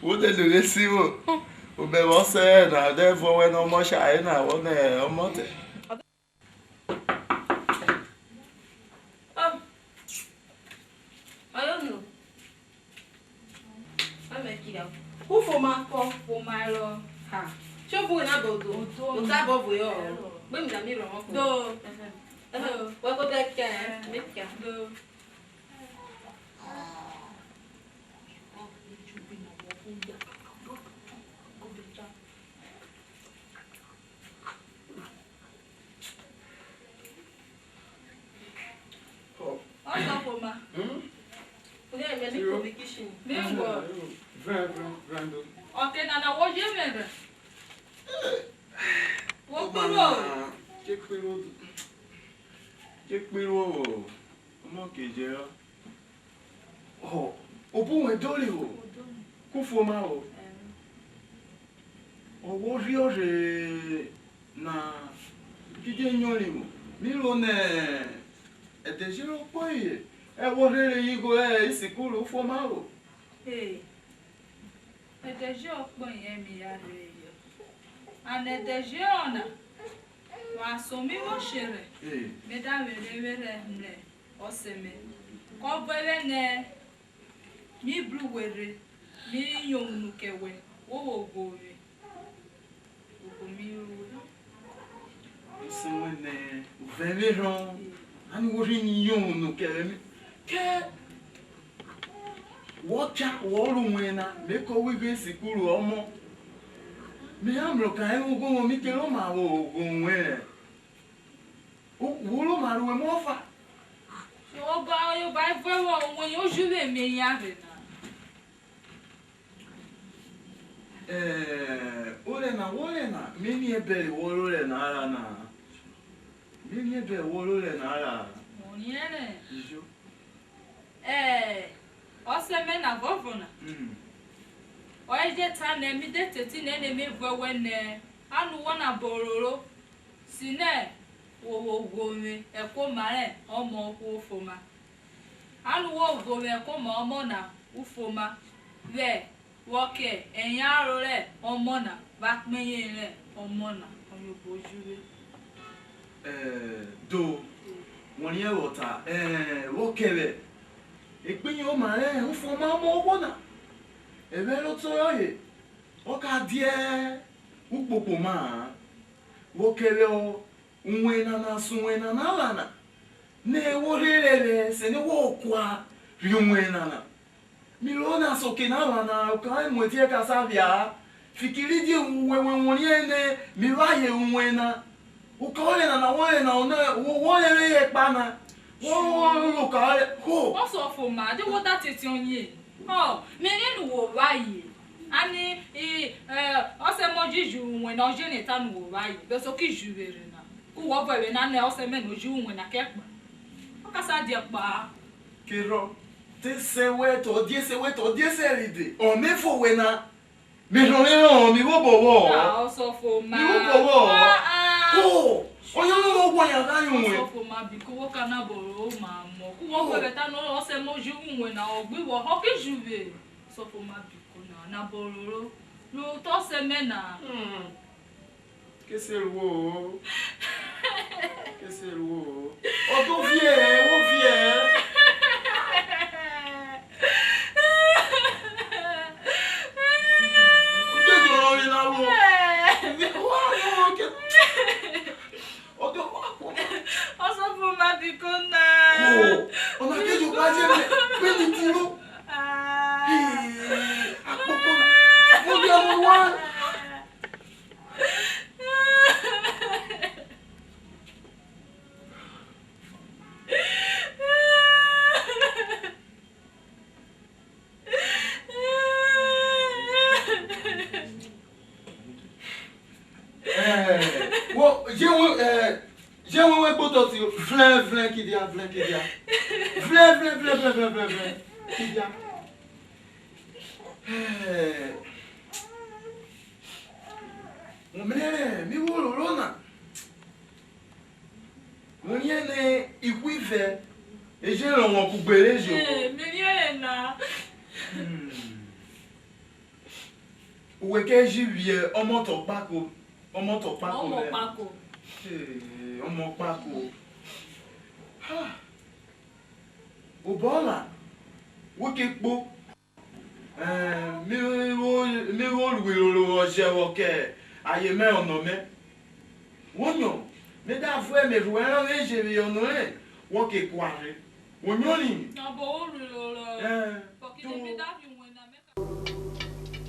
Wo de nure si vwo? Obẹ vwọ sẹ na, ọ dẹ vwọ wẹ nẹ ọmọ share na, wọ nẹ ọmọ te. Ọ, ọyono. Ame kia. Ufuoma kọ, ufuoma rọ. Ha. Ṣé o bu na bodo? Odo. Ota bọ vwe ọ. Gbe mi na mi rọ wọn. Do. Ẹhẹn. Ẹhẹn. Wa ko bẹ kia, ẹ, me kia. Do. Ọsọfoma. Hmm? Ode me ni ko mi kitchen. Mi ngọ. Vrẹn, vrẹn, vrẹn do. Ọke nana wo je vwẹrẹ. Wo kpiro. Je kpiro. Je kpiro o. Ọmọ ke jẹ ọ. Họ, obo wẹn dori o, ku ufuoma o. Ọ wo rhiọrhe na, kidie nyori mu, mi ro nẹ ẹdẹ jẹ ro kpọye, ẹvwọ rhe reyọ igho rẹ isikuru ufuoma o. E, ẹdẹ jẹ ọkpọye mi ya reyọ. And ẹdẹ jẹ ọna, wa so mi vwo sherẹ, e, me da vwere vwere mrẹ ọsẹ mẹ, kọ vuẹ vwẹ nẹ mi bru we rhe, mi yono kẹ wẹ, wo vwo ghovwe obo mi ru we. Usun wẹn nẹ ovwẹ vwerhọn, ani wo rhi yono kẹ vwẹ mi. Kẹ wọ cha, wọ ru wẹn na, me kọ we igho sikuru ọmọ. Me ya mrẹ oka ẹvwọnvwọn, mi ke rhoma vwo ghovwẹ. O, wo rhoma ru emu ọfa. Oba, oba, evuẹ vwọ, owẹ yen oju vwe eme yan rhe na. Eh, orẹ na, wọ rẹ na, me ni ẹbẹre wọ rẹ orẹ na ra na. Me ni ẹbẹre wọ rẹ orẹ na ra. Mo riẹn rẹ. Ijo. Eh, ọsẹ mẹ na vuọvo na. Mm. Ọ je ta nẹ mi de teti nene me vuẹ wẹ nẹ, a nu wọ nabọ roro. Si nẹ wo vwo ghovwe ẹkuoma rẹ ọmọ ohwo ufuoma. A nu wo vwo vwẹ ẹkuoma ọmọ na ufuoma, vwẹ vwọ kẹ ẹyan aro rẹ ọmọ na vẹ akpeyeren rẹ ọmọ na, ọyen obo ujuvwe. Eh, do, wọ riẹn vwọ ta, eh, vwọ kẹ vwẹ ekpeyeren oma rẹ ufuoma ọmọ ohwo na, ẹvwẹ rẹ otọ rọye, ọ ka diẹ ukpokpoma-a. Vwọ kẹ vwẹ ọ, uwẹ nana sun uwẹ nana ghana, nẹ wo rhe rẹvwẹ sẹ nẹ wọ kua rhi uwẹ nana. Mi ro na sẹ ọke na ghana, oka emu etie ka sa phia-a, fikiridie uwẹ wẹn wọ riẹn nẹ mi vẹ aye uwẹ na. Oka ọrẹ nana wọ rẹ na, wo wọ rẹvwe yẹ ekpa na, wọ ru oka ọrẹ ho. Ọsọfoma, die wo da te etiọyen? Ọ, me riẹn nu wo vẹ aye. Ani, i, ẹ, ọsẹ mẹ ọ ji ju uwẹ na, ọ je ne eta nu wo vẹ aye, bẹsiẹ o ki ju vwe rhe na. Ku wọ vwẹ vwẹ na nẹ ọsẹ mẹ na o ji uwẹ na kẹ kpa. Ọ ka sa dia kpa-a. Kerhọ, te sẹ wẹ tọ, die sẹ wẹ tọ, die sẹ ride, ọ me fo wẹ na. Me rhọnre rhọn, mi vwo obo wọ. Ah, ọsọfoma. Mi vwo obo wọ. Ah, ah. Ho! Ọsọfoma biko, wo ka nabọ ro oma mọ, ku wọ vwẹ ẹghẹta nọ, ọsẹ mẹ o ji ru uwẹ na, ọ gbe wọ họ ki juvwe. Ọsọfoma biko na, nabọ roro, ro te ọsẹ mẹ na. Hmm. Ke se ruo-o. Ke se ruo-o. Ọ do vie-e, wo vie-e. Udje jẹ orọnre na ruo. Wa ruo ke. Ọ do wa kuo. Ọsọfoma biko na. Kuo. Ọna ke jẹ opa je me. Pe mi diro. Ah. Ee, akpokpo na. Mo bi ọmọ wa. Eh, wo, je wo, eh, je wo we kpotọ si o. Vrẹn, vrẹn, kidia, vrẹn, kidia. Vrẹn, vrẹn, vrẹn, vrẹn, vrẹn, vrẹn, vrẹn, kidia. Eh, wo mrẹ, mi wo roro na. Wo riẹn nẹ ihwo ivẹ eje rọnvwọn kugbe re jovwo. Eh, mi riẹnre na. Hmm. Uwe ke ji vwiẹ ọmọtẹ ọkpako, ọmọtẹ ọkpako Ọmọ rẹ ọkpako. Ee, ọmọ ọkpako. Ha! Obọ ọna, wo ke kpo. Eh, mi vwo, mi vwo ru iroro vwọ jẹ vwọ kẹ aye mẹ ọnọ mẹ. Wo nyo, me da vuẹ me rhuẹrẹ ọghe eje reyọ nure, wọ ke kuare. Wo nyo ri? Nabọ wo ru iroro. Eh, ọkidie tu- me da rhi wẹn na, me ka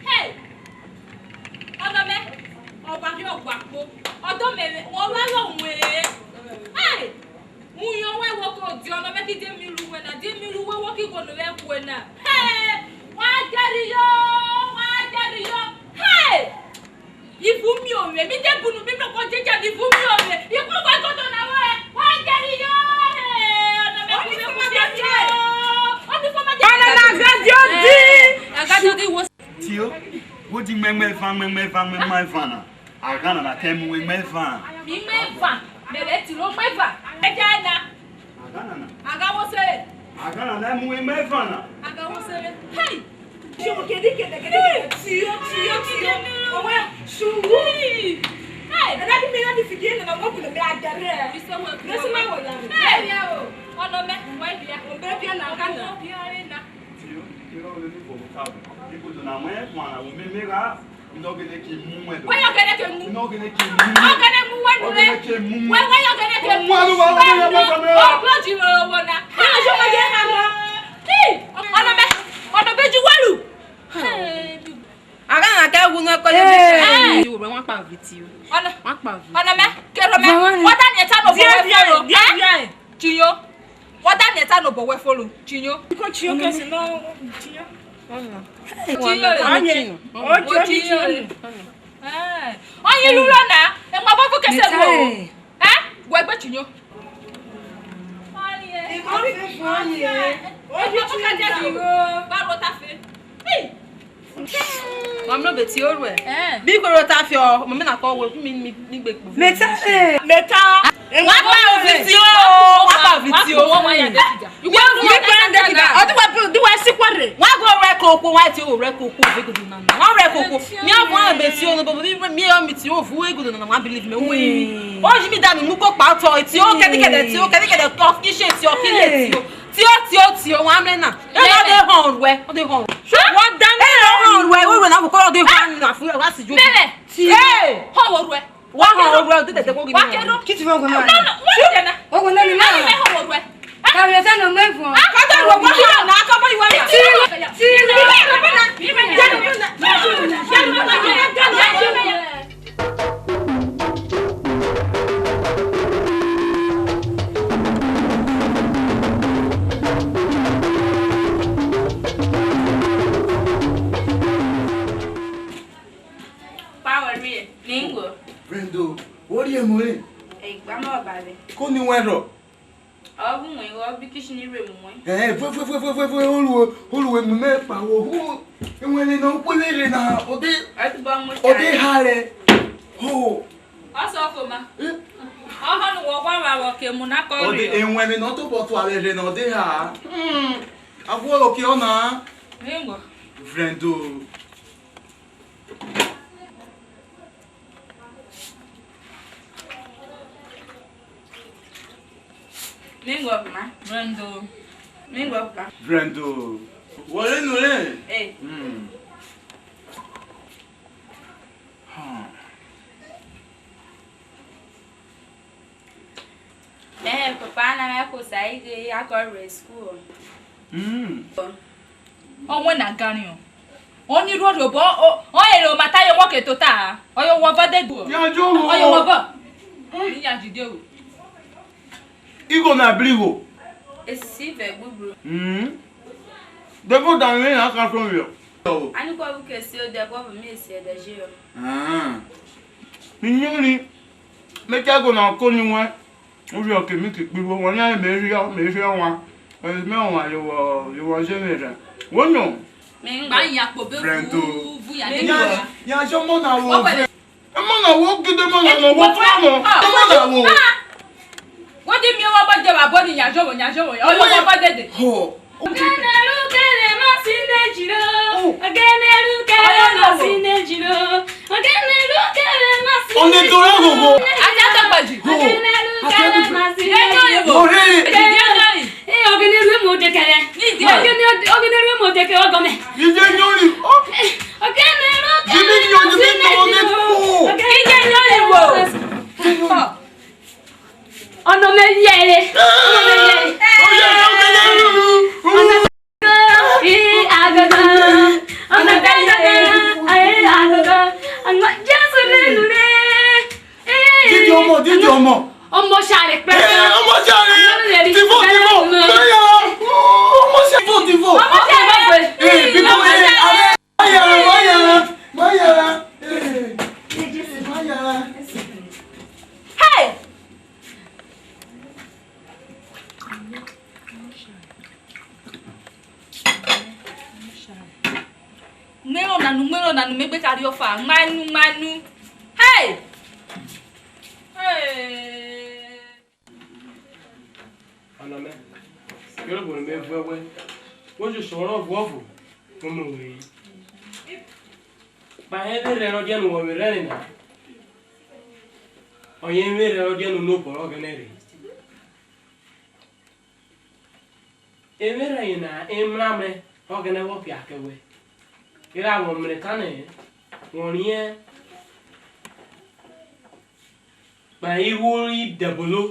Hey! Ọnọ mẹ, ọba rẹ ọgbakpo, ọdọ mẹ, wọ vwẹ aro wẹn. Hey! Uyan wẹn wo ko dia ọnọ mẹ, kidie mi ru wẹ na, die mi ru wẹ, wo ki guọnọ vwẹ ẹkuẹ na. Hey! Wa jẹriyọ, wa jẹriyọ. Hey! Ivun mi ove, mi de bunu mi mrẹ ọkọ djedje na, ivun mi ove. Ihwo vwẹ ẹkoto na vwẹ, wa jẹriyọ, he, ọnọ mẹ kuvwe kuvwe. Ọnọ na gadio di. Agadio di wo. Tio, wo di mẹmẹ evan, mẹmẹ evan, mẹmẹ evan na. Aghan nana kẹ mu emọ evan. Mi mu evan, me rẹ tiro mu evan. Ẹja na. Aghan nana. Aghan wo se. Aghan nana mu emọ evan na. Aghan wo se. Hey! Ṣé o kèdí kèdí kèdí kèdí? Tìyó, tìyó, tìyó. Ọmọ ya, ṣùwú. Hey! Ẹ̀dá kí mi yá mi fìdí ẹ̀ nana, wọ́n kùnà mi àjẹrẹ́. Iṣẹ́ wo? Lọ́sí máa wọ̀ yàrá. Hey! Ọ̀nà mẹ́, wọ́n ibi ya. Òbẹ́ bí ẹ̀ nà ká nà. Ọ̀nà bí ọ̀rẹ́ nà. Tìyó, irọ́ ló ní kò mú káàbọ̀. Ipò tó nà mọ́ ẹ̀ fún ara wọn, mi mi rà. Wẹ yọ gẹdẹ ke mu. Ọgẹdẹ mu wẹ nu rẹ. Wẹ wẹ yọ gẹdẹ ke mu. Ọgbọ ji ro wo na. Ọnọ mẹ, ọnọ mẹ ji wẹlu. Agha na kẹ wu nẹ kọye. Wan kpa viti o. Ọnọ mẹ, kẹrọ mẹ. Wọ́n dá ni ẹ̀ta nọ bọ̀ wẹ fọlọ. Chiyo. Wọ́n dá ni ẹ̀ta nọ bọ̀ wẹ fọlọ. Chiyo. Iko chiyo kẹsì nọ chiyo. Chiyo. Ọyẹ. Ochiyo. Ọyẹ lulọ na. Ẹ ma bọ fún kẹsẹ wo. Ẹ? Wẹ gbẹ chiyo. Ọyẹ. Iko fífún ọyẹ. Ojú chiyo. Bá lọ ta fẹ. Mami no be ti oruẹ. Eh. Bi koro ta fi ọ, mami na kọ wo mi mi mi gbe kpo. Meta. Eh. Meta. Wa kpa ovitio, wa kpa ovitio. Wa kpa ovitio. Ọ di wa, di wa si kpọre. Wa go rẹ koko, wa ti o rẹ koko, ve gudu nana. Wa rẹ koko. Mi a vọn abe ti o, no, but mi, mi, mi ti o vu ve gudu nana, wa believe me. We. O ji mi da mi mu ko kpa otọ, ti o, kẹdẹ kẹdẹ ti o, kẹdẹ kẹdẹ tọ, ki se ti o, ki le ti o. Ti o, ti o, ti o, wa mrẹ na. E no de họn ruẹ, o de họn. Wa da mi. E no họn ruẹ, o ruẹ na ko de họn na fu, wa si jo. Mẹmẹ. Ti. Hey! Họn ruẹ. Wa họn ruẹ, o de de ko gi. Wa ke no. Ki ti vọn ko na? No, no, wa ke na. O ko na ni na. Ani me họn ruẹ. Ka mi ta no me vọn. A ka ta ruẹ, wa họn na, ka ba iwa na. Ti, ti. Power me. Ningo. Brendo, wo ri emu re? Egbama ọbare. Ko ni wẹn rọ? Ọ vwẹ uwevwi, ọ vwẹ ikishini rẹ emu wẹn. Ẹ, vwe, vwe, vwe, vwe, vwe, vwe, o ru, o ru emu mẹ kpawo. Hu, ẹwẹn rẹ na, ukpo rẹ na, o de, Ẹtubọ mu o de share. Ha rẹ. Ho. Ọsọfoma. Eh? Ọhọ nu wọ ghwa vwẹ vwọ kẹ emu na kọ O de, rhe. Ẹwẹn rẹ na, o tobọ tua vwẹ rẹ na, o de ha. Hmm. A vwọ ro kẹ ọna. Ningo. Vrẹndo. Ningo ma. Vrẹndo. Ningo ma. Vrẹndo. Wọle nure. Eh. Hmm. Hmm. Me papa na me ko sa ige ya ko re school. Mm. Ọwẹn na ganriọ. Oni ruo rhobọ, ọ ere omata yọ wọ ke tota-a. Ọyọ wọ vọ de duo. Ya jo wo. Ọyọ wọ vọ. Ni ya jide wo. Igho na bri igho. Esisi vẹ gbubru. Mm. Devo da mi na ka so yo. Ani kọ bu ke si odẹ, kọ bu mi esi ẹdẹ je o. Ah. Mi nyori. Me cha go na ko ni wẹn. Uvie ọke mi ki kpirhuo, wọ riẹnre me rhiọ, me rhiọ wan. Me wan, yo wọ, yo wọ je vwe rẹ. Wo nyo? Me ngba yan kpo be Brendo. Vu, vu ya Yan, yan jọ ọmọ na wo vwe. Ọmọ na wo gidi, ọmọ na no wo fun ọmọ. Ọmọ na wo. Wo di mi wa bọ je wa bọ ni yan jọ wo, yan jọ wo. Ọyọ wa bọ dede. Ho. Ọgẹnẹ ru kẹrẹ ma si ne jiro. Ọgẹnẹ ru kẹrẹ ma si ne jiro. Ọgẹnẹ ru kẹrẹ ma si ne jiro. Ọnẹ dọrọ gogo. Ajá tó gbàjì. Ọgẹnẹ ru kẹrẹ ma si ne jiro. Ọrẹ. Ẹ, ọgẹnẹ ru emu de kẹrẹ. Ọgẹnẹ, ọgẹnẹ ru emu de kẹrẹ ọgọmẹ. Ìjẹ nyori. Ọgẹnẹ ru kẹrẹ ma si ne jiro. Ìjẹ nyori wo. Ọnọ mẹ yẹre. Ọnọ mẹ yẹre. Ọnọ mẹ yẹre. Ii, agogo. Ọnọ mẹ yẹre. Ii, agogo. Ọmọ Jesu nínú rẹ. Dídì ọmọ, dídì ọmọ. Ọmọ ṣàrẹ pẹrẹ. Ẹ, ọmọ ṣàrẹ. Ọmọ rẹ rí. Tìfọ, tìfọ. Maya. Ọmọ ṣàrẹ. Tìfọ, tìfọ. Ọmọ ṣàrẹ. Ẹ, bíbọ, ẹ, ààrẹ. Má yára, má yára, má yára. Ee, má yára. Hey! Nero nanu, nero nanu, me gbe kari ọfa, manu, manu. Hey! Hey! Ọnọ mẹ, kirobo ro me vuẹ wẹ, wo jẹ oshọ rẹ ọvuọvo, wo mu we-e. Kpahen ẹvwerhẹ rọ diẹ nu wọ vwerhẹre na, ọyen ẹvwerhẹ rọ diẹ nu nẹ obọ rẹ Ọghẹnẹ rhe. Ẹvwerhẹ yena emramrẹ rẹ Ọghẹnẹ vwọ phia kẹ wẹ, rere a vwọ mrẹ tanẹ wọ riẹn kpahen iruo ri dẹbolo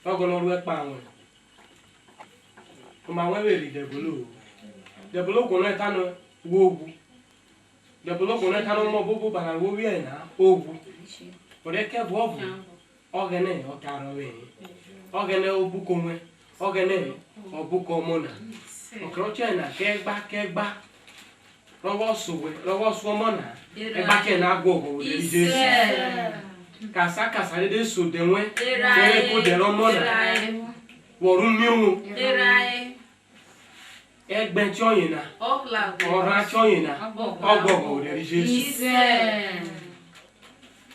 rọ guọnọ ruẹ kpahen wẹ. Oma wẹn vwerhe dẹbolo-o. Dẹbolo guọnọ eta nẹ wo ghwu. Dẹbolo guọnọ eta nẹ ọmọ bobo ba na ro vwiẹ na, o ghwu. But ẹkẹvuọvo, Ọghẹnẹ ọ ta rhọvwe-e. Ọghẹnẹ obuko wẹn. Ọghẹnẹ obuko ọmọ na. Ọke rọ tiọyena, kẹgba, kẹgba. Rọ vwọ so wẹ, rọ vwọ so ọmọ na, ẹgba tiọyena guọghọ vwẹ odẹ ri Jesu. Kasa kasa dede so odẹ wẹn, kere kẹ odẹ rẹ ọmọ na, vwọ ru miovwo. Ẹgbẹn tiọyena, ọrhan tiọyena, ọ guọghọ vwẹ odẹ ri Jesu.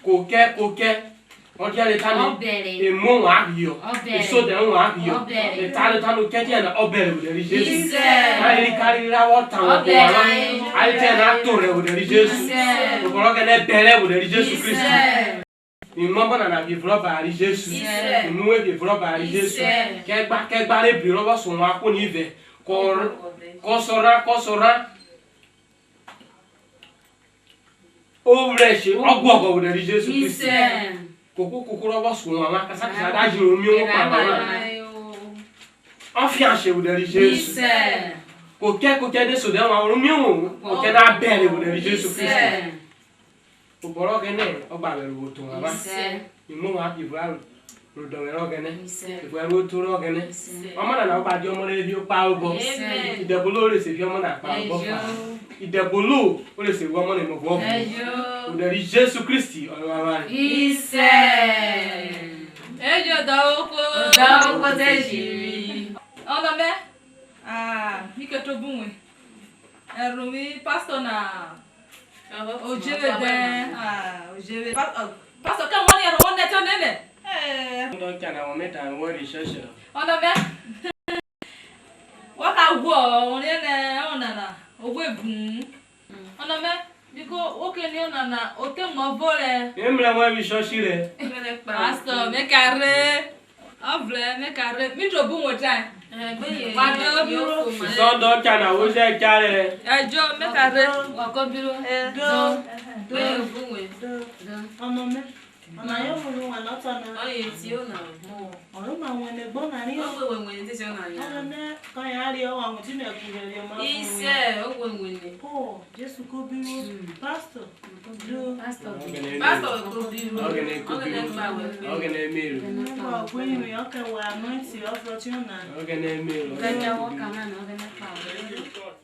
Kokẹ, kokẹ, Ọ dia re tanẹ, ọ bẹre, emu ovwan phiyọ, ọ bẹre, isodẹ ovwan phiyọ, ọ bẹre, eta re tanẹ okẹdia na, ọ bẹre vwẹ odẹ ri Jesu. Isẹ. Ma ri kari ra vwọ ta wọn, ọ bẹre, kẹ wan, ayen tiẹ na torhẹ vwẹ odẹ ri Jesu. Isẹ. Oborẹ Ọghẹnẹ bẹre vwẹ odẹ ri Jesu Kristi. Isẹ. Imọmọ nana vwẹ evun rẹ ọbara ri Jesu. Isẹ. Unu we vwẹ evun rẹ ọbara ri Jesu. Isẹ. Kẹgba kẹgba re bri rọ vwọ sẹ wan akpọ ni ivẹ, kọ, kọ sọ ra, kọ sọ ra. O vrẹ she, ọ guọghọ vwẹ odẹ ri Jesu Kristi. Isẹ. Kohwo kohwo rọ vwọ sẹ wan, wan kasa kasa da jiro miovwo kpahe wan. Ọ fian she vwẹ odẹ ri Jesu. Isẹ. Kokẹ kokẹ de se odẹ wan, ru miovwo, kokẹ na bẹre vwẹ odẹ ri Jesu Kristi. Isẹ. Obọ rẹ Ọghẹnẹ, ọ gba vwẹ ẹro vwo te ovwan. Isẹ. Emu ovwan phi evun rẹ odọnvwẹ rẹ Ọghẹnẹ. Isẹ. Evun ẹro otu rẹ Ọghẹnẹ. Isẹ. Ọmọ nana ọ gba dia ọmọ rẹ vwẹ okpa obọ. Amen. Idẹbono o re se phi ọmọ na kpa obọ fa. Ejo. Idẹbono o re se ru ọmọ na emu ọvuọvo. Ejo. Odẹ ri Jesu Kristi, Ọyẹnrẹn avwanre. Isẹ. Ejo da ohwo. Da ohwo te jiri. Ọnọ mẹ. Ah, mi ke to bu wẹn. Ẹrhovwo pastor na. Ojevwe dẹn. Ah, ojevwe. Pa-, oh, pastor, ke won ni ẹrhovwo nẹ te nene? Eh. Ndo cha na wo me ta wo ri shosho. Ọnọ mẹ. Wa ka ghwọ, orhiẹn nẹ ọnana, o ghwe bun. Ọnọ mẹ, biko wo ke ni ọnana, o te mu ọvo rẹ. E mrẹ wẹn vwẹ ishọshi rẹ. Pastor, me ka rhe. Ọ vrẹ, me ka rhe. Mi te obu won ta. Wa do. Isọdọ cha na, wo jẹ cha rẹ. Ẹjo, me ka rhe. Wa ko biro. Do. Do. Ọmọ mẹ. Ọna yọ vwẹ owẹn nọ ta na. Ọye tio na. Ọ rọ ma wẹn egbo na riẹn. Ọ gbe wẹn wẹn te na riẹn. Ọghẹnẹ kọyen a riẹn ọghwa wẹn, ti mẹ ku rẹ riẹn ma. Isẹ, o wẹn wẹn ni. O, Jesu ko bi ro. Pastor. Do. Pastor. Pastor ko bi ro. Ọghẹnẹ ko bi ro. Ọghẹnẹ gba wẹ. Ọghẹnẹ me ro. Ọghẹnẹ gba wẹ. Ọghẹnẹ me ro. Ọghẹnẹ gba wẹ.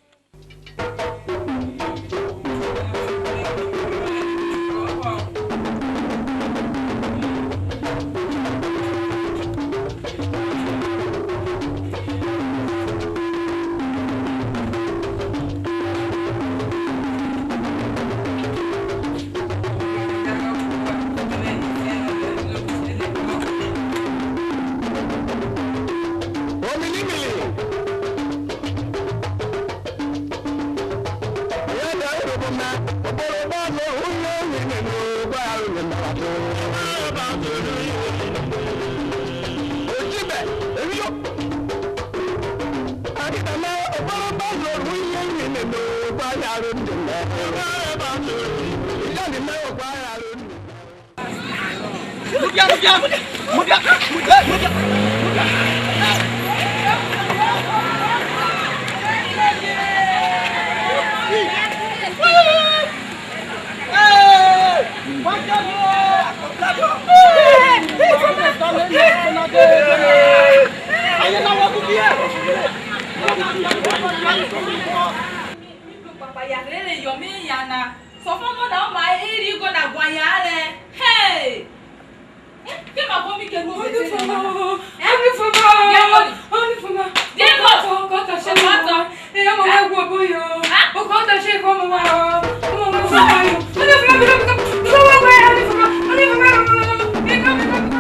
Papa ya rere yọ me ya na. Sọfọ ọmọ na, ọma eri igo na gwa ya rẹ. Hey! Eh, ke ma bo mi ke ru obo te na? Eh? Onifoma. Ya bo ni. Onifoma. Diego. Kọta, kọta, ṣe ọmọ wa. Eh, ọmọ wa gu obo yo. Ah? O kọta, ṣe ko ọmọ wa. Ọmọ wa gu obo yo. Onifoma, Onifoma, Onifoma, Onifoma, Onifoma.